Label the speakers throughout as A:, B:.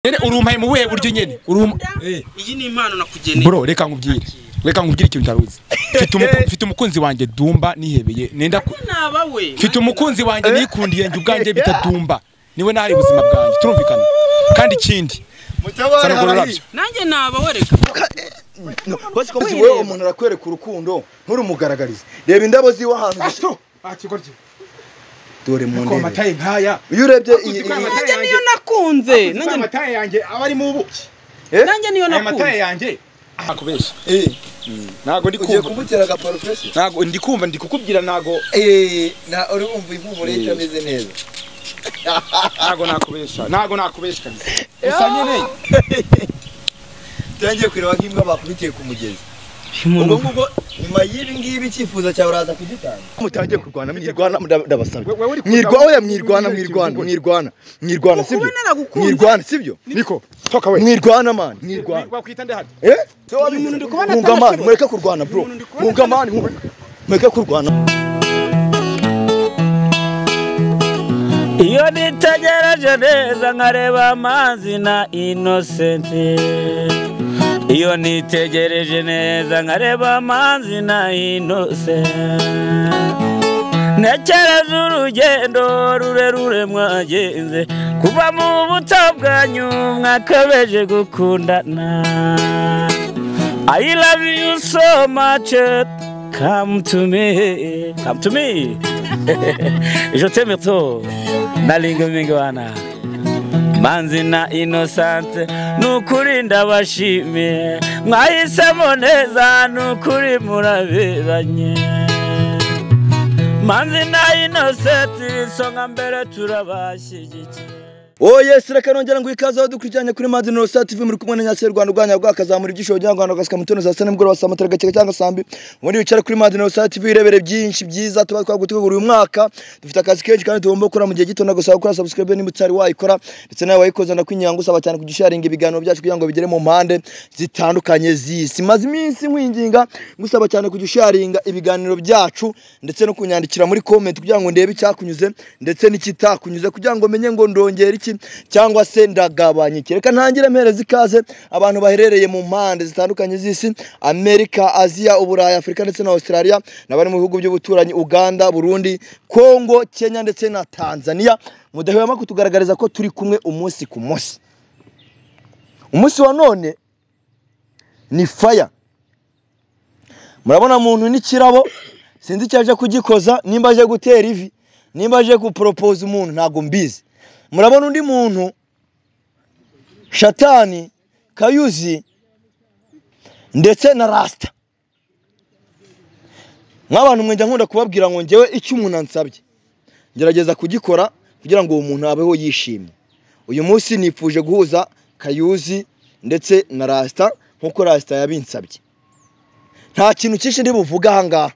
A: Nyene urumpaye mu buhe buryo nyene urumpa
B: iyi ni impano nakugeneye
A: bro, reka nkubwire, reka nkubwire ikintu utaruzi. Mfite umukunzi wanjye Dumba nihebeye nenda
B: naba we.
A: Mfite umukunzi wanjye nikundiye njye ubwanjye bita Dumba, niwe nahari ubuzima bwanjye turumvikana. Kandi ikindi
C: mutabara
A: harabyo
B: nanjye naba we reka
C: basi ko wewe umuntu arakwereka urukundo nturumugaragarize. Reba indabo ziwe ahantu
A: akigorye
C: dore mu ndebe
A: amataye nkaya.
C: Iyo urebye
B: nanjye niyo nakunze,
A: nanjye amataye yanjye aba ari mu buki,
B: nanjye niyo nakunze
A: amataye yanjye akubesha. Nago ndi
C: ugiye
A: kumva
C: kumutera agaparofesi,
A: nago ndi kumva ndi kukubwira nago
C: na uri umva impumuro ye itameze neza.
A: Nago nakubesha, nago nakubesha kabisa. Gusa nyene
C: tangiye kwireba nk'imbwa bakubitiye ku mugezi. Ubwo ngubwo nyuma y'ibi ngibi icyifuzo cyawe uraza kugitanga. Mutangiye kurwana mwirwana, ndabasabye mwirwana, oya mwirwana, mwirwana, mwirwana, mwirwana, sibyo? Mwirwana, sibyo?
A: Niko toka we
C: mwirwana man, mwirwana.
A: Wakwita nde hano?
C: Umuntu ndi kubona munga man, mureke kurwana bro, munga man, mureke kurwana.
D: Iyo nitegereje neza nkareba amazi na Innocent, iyo nitegereje neza nkareba amazi na Innocent, ntekereza urugendo rurerure mwagenze kuva mu buto bwanyu mwakabeje gukundana. I love you so much, come to me, come to me. Je t'aime trop, nalingo mingwana Manzi na Innocent, nukuri ndabashimiye mwahisemo neza, nukuri muraberanye. Manzi na Innocent isonga mbere turabashyigikiye.
C: Oh yes, reka nongera ngo ikaze aho dukurikiranye kuri Manzi Innocent TV, muri kumwe na Nyase Rwanda rwanya rwakazamura ibyisho bya Rwanda gasika mutoni za sane mugoroba saa matara gakeka cyangwa sambi. Muri wicara kuri Manzi Innocent TV irebere byinshi byiza tuba twagutegura uyu mwaka. Dufite akazi kenshi kandi tugomba gukora mu gihe gito, nagusaba gukora subscribe niba utari wayikora, ndetse nawe wayikoze ndakwinginga ngusaba cyane kugisharinga ibiganiro byacu kugira ngo bigere mu mpande zitandukanye z'isi. Maze iminsi nkwinginga ngusaba cyane kugisharinga ibiganiro byacu ndetse no kunyandikira muri comment kugira ngo ndebe icyakunyuze ndetse n'ikitakunyuze kugira ngo menye ngo ndongera iki cyangwa se ndagabanye iki. Reka ntangire mpereza ikaze abantu baherereye mu mpande zitandukanye z'isi, Amerika, Aziya, Uburayi, Afurika ndetse na Australia, n'abari mu bihugu by'ubuturanyi Uganda, Burundi, Kongo, Kenya ndetse na Tanzania. Mudahwema kutugaragariza ko turi kumwe umunsi ku munsi. Umunsi wa none ni fire. Murabona muntu n'ikirabo, sinzi icyo aje kugikoza, nimba aje gutera ivi, nimba aje gupropose umuntu ntago mbizi. Murabona undi muntu Shatani, Kayuzi ndetse na Rasta. Nk'abantu mwe njya nkunda kubabwira ngo njyewe icyo umuntu ansabye ngerageza kugikora kugira ngo uwo muntu abeho yishimye. Uyu munsi nifuje guhuza Kayuzi ndetse na Rasta nkuko Rasta yabinsabye. Nta kintu cyinshi ndi buvuga aha ngaha.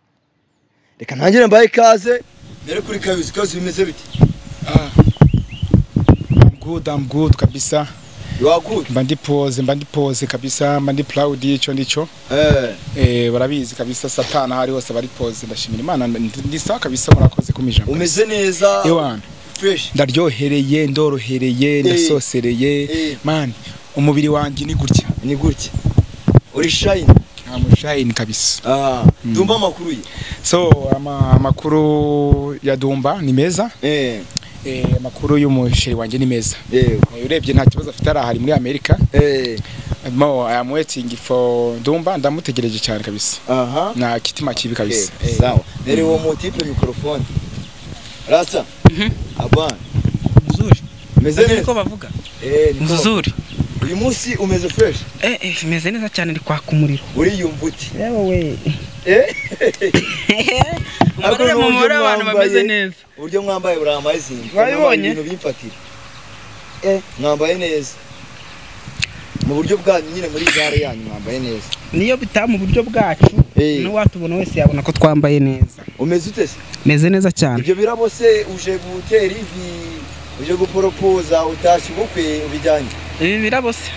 C: Reka ntangire mbaye ikaze mbere kuri Kayuzi. Kayuzi bimeze bite?
A: Good, I'm good kabisa.
C: You are good.
A: Mba ndi pose kabisa, mba ndi proud y'icyo ndico. Barabizi kabisa Satana hari hose bari pose, ndashimira Imana ndi sawa kabisa, murakoze kumijambo.
C: Umeze neza.
A: Ewana.
C: Fresh.
A: Ndaryohereye, ndorohereye, ndasosereye. Man, umubiri wanjye ni gutya.
C: Ni gutya. Uri shine.
A: I'm shine kabisa.
C: Dumba amakuru ye.
A: So amakuru ya Dumba ni meza. Amakuru y'umusheri wanjye ni meza. Urebye nta kibazo afite, arahari muri Amerika. Mo I am waiting for Dumba, ndamutegereje cyane kabisa. Na kitima kibi kabisa.
C: Sawa. Rero uwo mutipe microphone. Rasta. Abana.
B: Nzuri.
C: Meze neza
B: niko bavuga. Nzuri.
C: Uyu munsi umeze fresh?
B: Meze neza cyane ndi kwaka umuriro.
C: Uriyumva uti?
B: Yewe we. Umugore mu mubare abantu bameze neza.
C: Uburyo mwambaye buri amazing.
B: Wabibonye?
C: Ibintu bimfatira. Mwambaye neza. Mu buryo bwanyu nyine muri gare yanyu mwambaye neza.
B: Niyo bita mu buryo bwacu, n'uwatubona wese yabona ko twambaye neza.
C: Umeze ute se?
B: Meze neza cyane.
C: Ibyo birabo se uje gutera ivi, uje guporopoza, utashye ubukwe ubijyanye?
B: Ibi birabo se?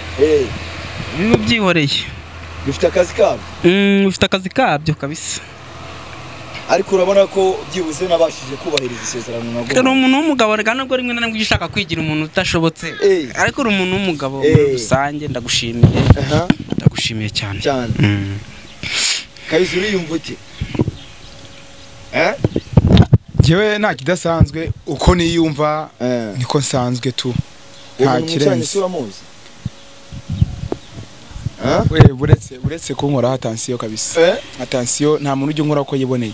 B: Biba byihoreye.
C: Bifite akazi kabyo?
B: Bifite akazi kabyo kabisa.
C: Ariko urabona ko byibuze nabashije kubahiriza isezerano nabwo.
B: Uri umuntu w'umugabo rega nubwo rimwe na rimwe ushaka kwigira umuntu utashobotse. Ariko uri umuntu w'umugabo muri rusange ndagushimiye. Ndagushimiye cyane.
C: Cyane. Kayusi uriyumva ute?
A: Jewe nta kidasanzwe uko niyumva niko nsanzwe tu. Nta kirenze. We buretse kunkora attention kabisa. Attention nta muntu ujya unkora uko yiboneye.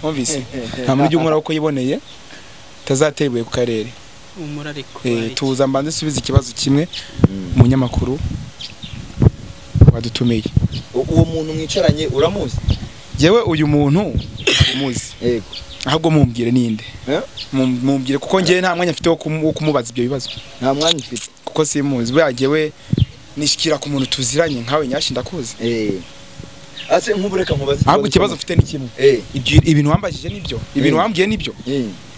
A: Umvise? Nta muntu ujya unkora uko yiboneye tazatera ku karere.
B: Umura ariko.
A: Tuza mbanze subiza ikibazo kimwe umunyamakuru wadutumeye.
C: Uwo muntu mwicaranye uramuzi?
A: Jewe uyu muntu umuzi.
C: Yego.
A: Ahubwo mumbwire ninde? Mumbwire kuko ngiye nta mwanya mfite wo kumubaza ibyo bibazo.
C: Nta mwanya mfite.
A: Kuko simuzi. Bwagewe nishikira ku muntu tuziranye nkawe nyashi ndakuzi.
C: Ase nkubureka nkubaze.
A: Ahubwo ikibazo mfite ni kimwe. Ibintu wambajije nibyo. Ibintu wambwiye nibyo.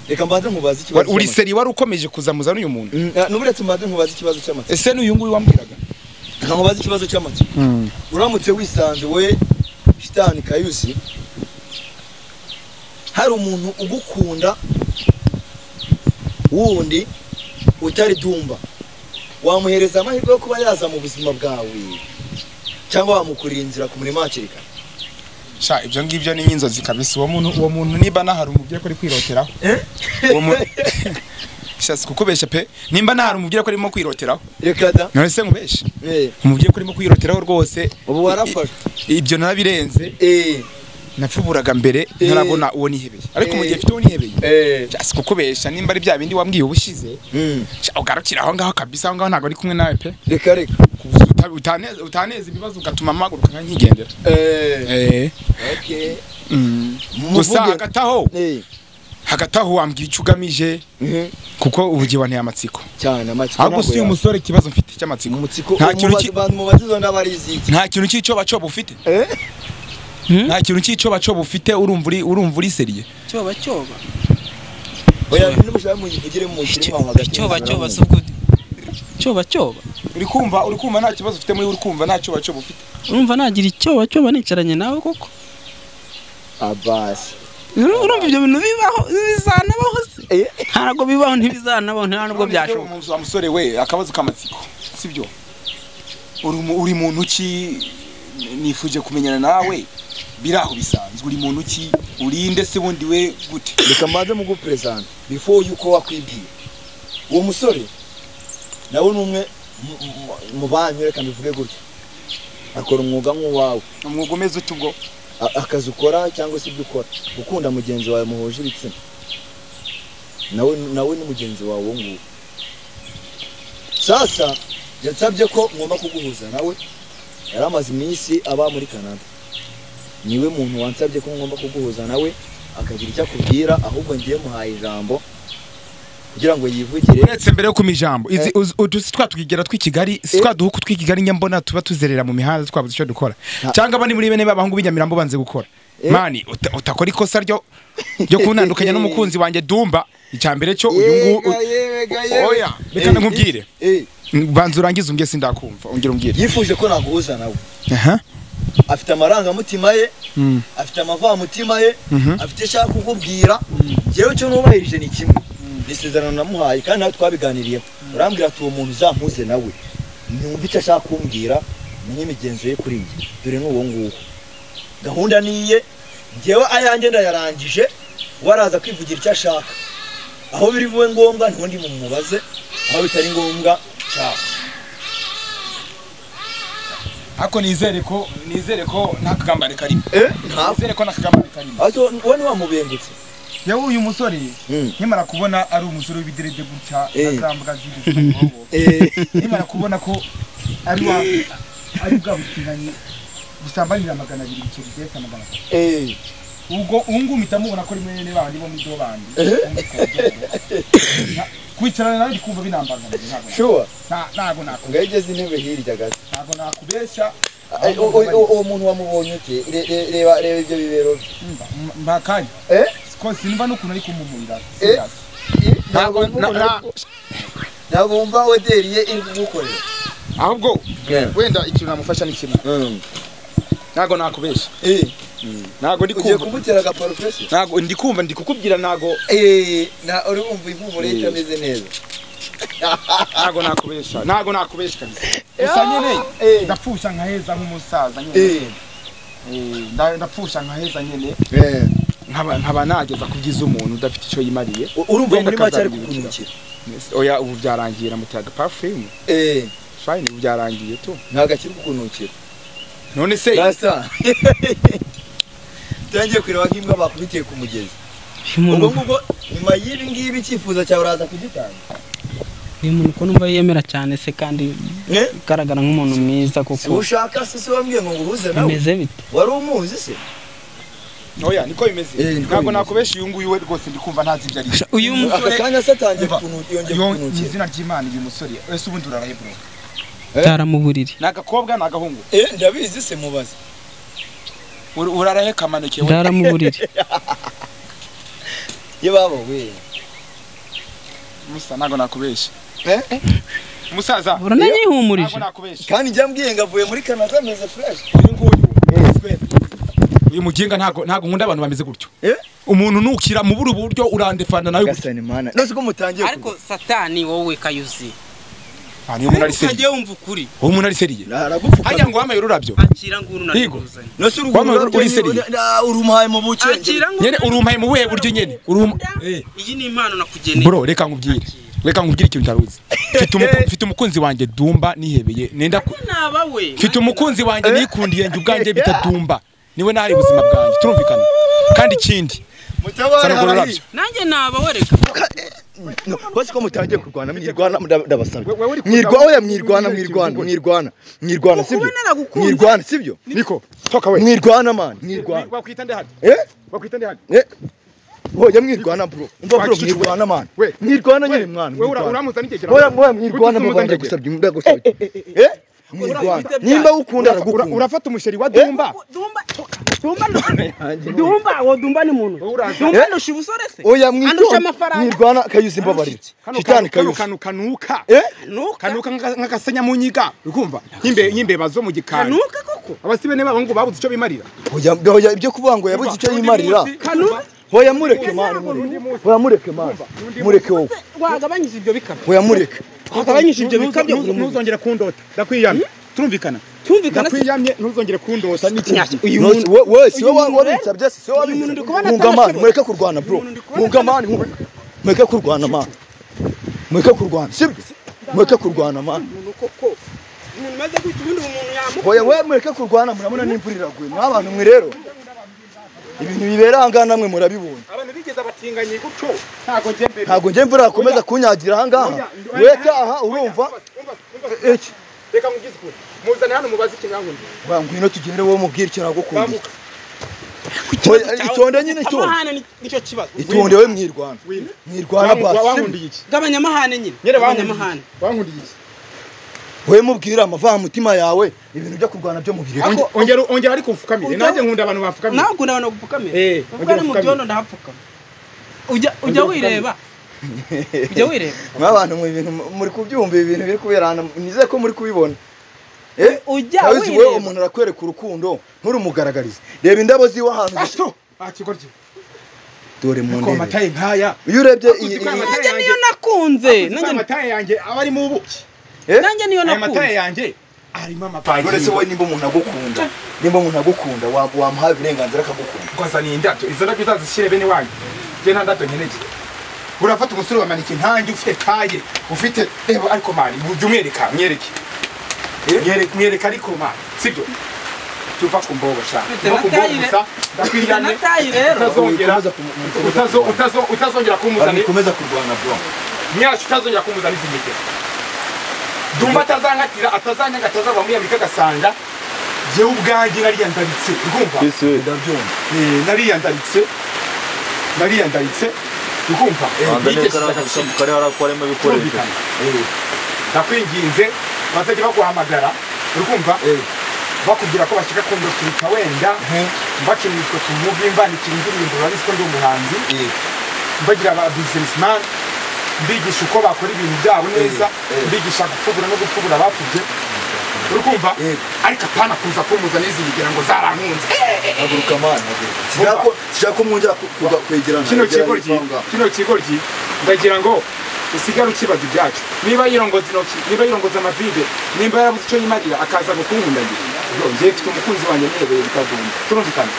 C: Reka mbanze nkubaze ikibazo.
A: Uri seri wari ukomeje kuzamuza n'uyu muntu.
C: Nuburetse mbanze nkubaze ikibazo cy'amatsiko.
A: Ese n'uyu nguyu wambwiraga?
C: Reka nkubaze ikibazo cy'amatsiko. Uramutse wisanze we Shitani Kayusi hari umuntu ugukunda wundi utari Dumba, wamuhereza amahirwe yo kuba yaza mu buzima bwawe cyangwa wamukurira inzira ku murima hakiri kare?
A: Sha ibyo ngibyo ni inzozi kabisa. Uwo muntu niba nahari umubwire ko ari kwiroteraho. Uwo muntu sha sikukubesha pe, nimba nahari umubwire ko arimo kwiroteraho.
C: Reka da.
A: None se nkubeshe? Umubwire ko arimo kwiroteraho rwose.
C: Ubu warafashwe.
A: Ibyo narabirenze. Napfuburaga mbere ntarabona uwo nihebeye. Ariko mu gihe mfite uwo nihebeye. Sikukubesha nimba ari bya bindi wambwiye ubushize. Ugarukira aho ngaho kabisa, aho ngaho ntago ari kumwe nawe pe.
C: Reka reka.
A: Utaneza ibibazo ugatuma mpaguruka nkigendera.
C: Okay.
A: Gusa hagataho wambwiye icyo ugamije kuko ubugiye wanteye amatsiko.
C: Cyane amatsiko.
A: Ahubwo si uyu musore ikibazo mfite cy'amatsiko.
C: Nta kintu mubazizo ndabarizi iki.
A: Nta kintu cy'icyo bacoba ufite. Nta kintu cy'icyo bacoba ufite urumva uri seriye.
B: Cyoba cyoba.
C: Oya n'umushaka muyivugire mu kirimo hagati.
B: Cyoba cyoba subwo. Cyoba cyoba.
A: Uri kumva nta kibazo ufite muri uri kumva nta cyoba cyoba ufite.
B: Urumva nagira icyoba cyoba nicaranye nawe koko.
C: Abasi.
B: Urumva ibyo bintu bibaho bizanabaho se? Ntabwo bibaho ntibizanabaho nta nubwo byashoboka.
A: Umusore we akabazo kamatsiko sibyo? Uri muntu ki nifuje kumenyana nawe biraho bisanzwe uri muntu ki urinde se bundi we gute?
C: Reka mbanze mugu present before yuko wakwibwiye. Uwo musore nawe numwe mu banyu reka mbivuge gutya. Akora umwuga nk'uwawe.
A: Umwuga umeze ute ubwo?
C: Akazi ukora cyangwa se ibyo ukora. Gukunda mugenzi wawe muhuje ibitsina. Nawe ni mugenzi wawe uwo nguwo. Sasa yansabye ko ngomba kuguhuza nawe. Yari amaze iminsi aba muri Canada. Niwe muntu wansabye ko ngomba kuguhuza nawe akagira icyo akubwira, ahubwo ngiye muhaye ijambo kugira ngo yivugire.
A: Uretse mbere yo kuma ijambo izi udusi twatwigera tw'i Kigali, twaduhuku tw'i Kigali nyambona tuba tuzerera mu mihanda twabuze icyo dukora. Cyangwa abandi muri bene babahungu b'inyamirambo banze gukora. Mani utakora ikosa ryo kuntandukanya n'umukunzi wanjye Dumba. Icyambere cyo uyu ngu oya reka nkubwire. Banza urangize umbye sindakumva ongera umbwire.
C: Yifuje ko naguhuza nawe. Afite amarangamutima ye, afite amavamutima ye, afite ishaka kukubwira. Jewe cyo nubahirije ni kimwe. Isezerano namuhaye kandi nawe twabiganiriyeho. Urambwira ati uwo muntu uzampuze nawe. Numva icyo ashaka kumbwira, menye imigenzo ye kuri njye. Dore n'uwo nguwo. Gahunda niye, njyewe ayanjye ndayarangije, waraza kwivugira icyo ashaka. Aho biri bube ngombwa ntundi mumubaze, aho bitari ngombwa ciao.
A: Ako nizere ko nta kagambane karimo. Nizere ko nta kagambane karimo.
C: Aso wowe wamubengutse.
A: Yewe uyu musore nkimara kubona ari umusore w'ibiderede gutya azambwa zindi. Nkimara kubona ko ari wa ari bwa butinganyi busambanira 200 biceri byese 300. Ubwo ungu mitamubona ko rimwe ne bandi bo mu do bandi. Kwicarana nawe ndikumva binambangamiye ntabwo.
C: Sure.
A: Ntago nako.
C: Ngayigeze intebe hirya gato.
A: Ntago nakubesha.
C: Uwo muntu wamubonye ute? Reba ibyo bibero.
A: Mbakanya. Ko sinumva n'ukuntu ari kumumurira.
C: Ntabwo wumva wederiye iri kugukorera.
A: Ahubwo wenda ikintu namufasha ni kimwe. Ntago nakubesha. Ntago ndi
C: Ugiye
A: kumva.
C: Kumutera agaparufe se?
A: Ntago ndi kumva, ndi kukubwira ntago.
C: Na uri wumva impumuro ye itameze neza.
A: Ntago nakubesha. Ntago nakubesha kabisa. Gusa nyene ndapfusha nkaheza nk'umusaza nyene. Ndapfusha nkaheza nyene. Nkaba nageza kubyiza umuntu udafite icyo yimariye.
C: Urumva muri make ari kukunukira.
A: Oya, ubu byarangiye namuteraga perfume. Fine, ubu byarangiye tu.
C: Ntago akiri kukunukira.
A: None se
C: Rasta. Tangiye kwireba nk'imbwa bakubitiye ku mugezi. Ubwo ngubwo nyuma y'ibi ngibi icyifuzo cyawe uraza kugitanga.
B: Uyu muntu ko numva yemera cyane se kandi ugaragara nk'umuntu mwiza koko.
C: Si ushaka se si wambwiye ngo nguhuze nawe.
B: Bimeze bite?
C: Wari umuzi se?
A: Oya, niko bimeze. Ntabwo nakubesha uyu nguyu we rwose ndi kumva ntazi ibyo ari.
B: Uyu musore
C: akanya se atangiye yongeye kunukira.
A: Izina ry'Imana uyu musore. Ese ubundi urarahe bro?
B: Ndaramuburire.
A: Ni agakobwa ni agahungu?
C: Ndabizi se mubaze.
A: Urarahe kamanuke we.
B: Ndaramuburire.
C: Ye babo we.
A: Musa ntago nakubesha. Musaza
B: urananyihumurije.
C: Kandi njya mbwiye ngavuye muri Canada ameze fresh.
A: Uyu nguyu. Uyu muginga ntago nkunda abantu bameze gutyo. Umuntu nukira mu buru buryo urandefana nawe gutyo.
C: Nose ko mutangiye.
B: Ariko Satani wowe kayuzi.
A: Ani umuntu ari seriye.
B: Ukagiye wumva ukuri.
A: Uwo muntu ari seriye. Hajya ngo wamaye ururabyo.
B: Akira nguru naruzanye.
C: Nose uruguru
A: uri seriye.
C: Urumpaye mu buke.
A: Nyene urumpaye mu buhe buryo nyene.
B: Iyi ni impano nakugeneye.
A: Bro, reka nkubwire. Reka nkubwire ikintu utaruzi. Mfite umukunzi wanjye Dumba nihebeye. Nenda mfite umukunzi wanjye nikundiye njye ubwanjye bita Dumba. Niwe nahari ubuzima bwanjye. Turumvikana. Kandi ikindi.
C: Mutabara harahi.
B: Nanjye nabawereka.
C: No, bose ko mutangiye kurwana mwirwana ndabasabye. Mwirwana mwirwana mwirwana mwirwana mwirwana sibyo? Mwirwana sibyo?
A: Niko, toka we.
C: Mwirwana man, mwirwana.
A: Wakwita nde hadi? Wakwita nde hadi?
C: Oya mwirwana bro. Umva bro mwirwana man. Mwirwana nyine mwana.
A: Wewe uramuza nigegera.
C: Oya mwirwana baba ndagusabye ndagusabye. Mwirwana. Nimba ukunda aragukunda.
A: Urafata umusheri wa Dumba.
B: Dumba. Dumba Dumba wo Dumba ni muntu. Dumba ndusha ubusore se.
C: Oya mwirwana. Mwirwana kayuzi mbabarira. Shitani kayuzi.
A: Kanuka. Kanuka nk'akasenya mu nyiga. Ukumva? Nyimbe bazo mu gikari.
B: Kanuka koko.
A: Abasibene babo ngo babuze icyo bimarira.
C: Oya ibyo kuvuga ngo yabuze icyo yimarira.
B: Kanuka.
C: Hoya mureke man, hoya mureke man, mureke wowe.
B: Wagabanyije ibyo bikabyo.
C: Hoya mureke.
B: Wagabanyije ibyo bikabyo.
A: Ntuzongere kundota. Ndakwiyamye. Turumvikana.
B: Tumvikana.
A: Ndakwiyamye ntuzongere kundota.
B: Uyu muntu
C: wewe si wowe wabitsabye si wowe wabitsabye. Munga man, mureke kurwana bro. Munga man, mureke kurwana man. Mureke kurwana. Sibyo? Mureke kurwana man.
B: Umuntu maze kwita ubundi umuntu yamuka.
C: Hoya wewe mureke kurwana murabona n'imvura iraguye. Mwabantu mwe rero. Ibintu bibera ahangaha namwe murabibonye.
A: Abantu bigeze abatinganye gutyo ntago nje mbere.
C: Ntago nje mvura yakomeza kunyagira ahangaha. Weka aha urumva. Iki
A: reka nkugize ukuri. Muzane hano mubaze ikinyankundi.
C: Wa ngwino tugende wowe mubwire icyo nagukunda. Itonde nyine itonde.
B: Amahane nicyo kibazo.
C: Itonde we mwirwana. Mwirwana basi.
A: Wankundiye iki?
B: Gabanya amahane nyine.
A: Gabanya amahane. Wankundiye iki?
C: Wewe mubwira amava mutima yawe ibintu byo kurwana byo mubiri.
A: Ongera ongera ariko mfukamire. Nanjye nkunda abantu bapfukamire.
B: Nawe ukunda abantu bapfukamire. Ubwo ari mu byondo ndahapfukama. Ujya wireba. Ujya wireba.
C: Mwabantu mu ibintu muri kubyumva ibintu biri kuberana nize ko muri kubibona.
B: Ujya wireba.
C: Wewe umuntu arakwereka urukundo nturumugaragarize. Reba indabo ziwe ahantu.
A: Akigorye.
C: Dore mu ndebe.
A: Amataye nkaya.
C: Iyo urebye
B: nanjye niyo nakunze.
A: Nanjye amataye yanjye aba ari mu buki.
B: Nanjye niyo nakunze.
A: Amataye yanjye arimo amapayi.
C: None se wowe nimba umuntu agukunda, nimba umuntu agukunda wamuha uburenganzira akagukunda.
A: Kwazana indabyo, izo ndabyo uzazishyire bene wanyu. Njye nta ndabyo nkeneye. Urafata umusore wa manike ntanjye ufite taye, ufite reba ariko mani, ujye umwereka, mwereke. Mwereka ariko mani, sibyo? Tuva ku mbogo sha. Tuva ku mbogo gusa, ndakwiyamye. Utazongera kumuzana.
C: Nikomeza kurwana bro.
A: Nyacu utazongera kumuzana izi ngegera. Dumba atazankatira atazanyanga atazava muri Amerika agasanga jewe ubwanjye nariyandaritse urumva
C: ndabyumva
A: nariyandaritse urumva
D: kare harakoremo ibikoresho
A: ndakwinginze bazajya baguhamagara urumva bakubwira ko bashaka kundokirika wenda mbakinitwe ku muvi mbandikira indirimbo urabizi ko ndi umuhanzi mbagira aba businessman mbigisha uko bakora ibintu byabo neza mbigisha gupfubura no gupfubura bapfubye Urukumva? Ariko apana kuza kumuza n'izi ngira ngo zarankunze.
C: Haguruka mana, haguruka. Sishaka mwongera kwegerana.
A: Kino kigoryi ndagira ngo usigare ukibaza ibyacu. Niba yirongoza intoki, niba yirongoza amavide, nimba yarabuze icyo yimarira akaza gukunkundagira. Njye mfite umukunzi wanjye nirebeye bitagomba. Turumvikana.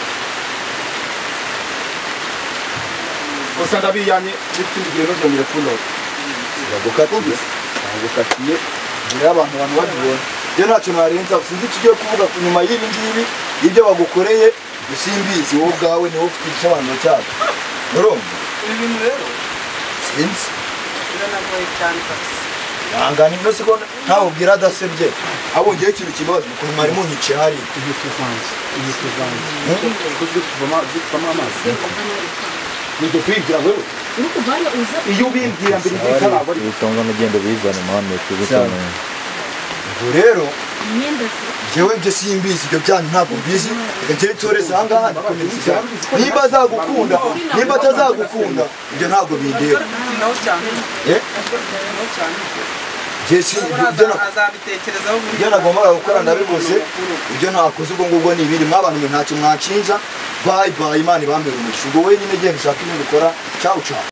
A: Gusa ndabiyamye n'ikindi gihe ntuzongere kundota.
C: Ndagukatiye. Mbere y'abantu babibona. Njye ntacyo narenza, sinzi icyo ugiye kuvuga nyuma y'ibi ngibi, ibyo bagukoreye, simbizi wowe ubwawe niwe ufite igisobanuro cyabyo. Urumva?
B: Ibi bintu rero
C: sinzi.
B: Biranagoye cyane kabisa.
C: Ihangane ino segonda ntawe ubwira adasebye. Ahubwo ngewe ikintu kibabaza ukuntu mwari munyice hariya.
A: Inkweto zanjye. Zikuvamo amazi. Nijye kuyigira wewe. Iyo ubimbwira mbere itaraba ari.
E: Utonga n'ugenda ubizane Muhammed tubisane.
C: Ubwo rero njyewe ibyo simbizi, ibyo byanyu ntabwo mbizi. Reka njyewe nsoreze aha ngaha ndakomeza. Nimba azagukunda, nimba atazagukunda, ibyo ntabwo bindeba. Ibyo nagombaga gukora ndabikoze, ibyo ntakoze ubwo ngubwo ni ibindi. Mwabantu mwe ntacyo mwanshinja. Bye bye, Imana ibambere umugisha. Ubwo wenyine genda ushake ibindi ukora. Ciao ciao.